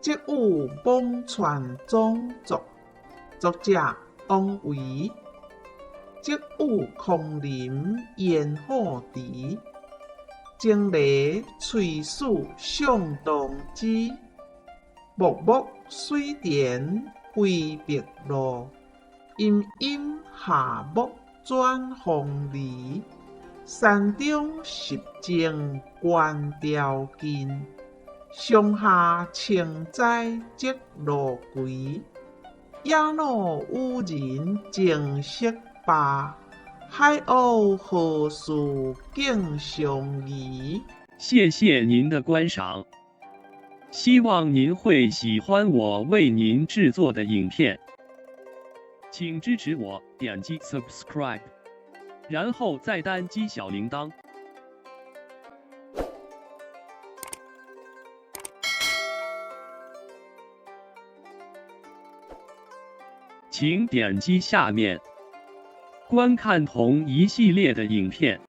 浙语艋舺总作，作者王维。浙语空林烟火迟，钟离吹汜上当枝。漠漠水田飞白鹭，阴阴夏木转风梨。山中湿静观雕近，松下清斋积露归。野老与人争色霸，海鸥何事竞相宜。谢谢您的观赏，希望您会喜欢我为您制作的影片，请支持我点击 subscribe，然后再单击小铃铛。请点击下面观看同一系列的影片。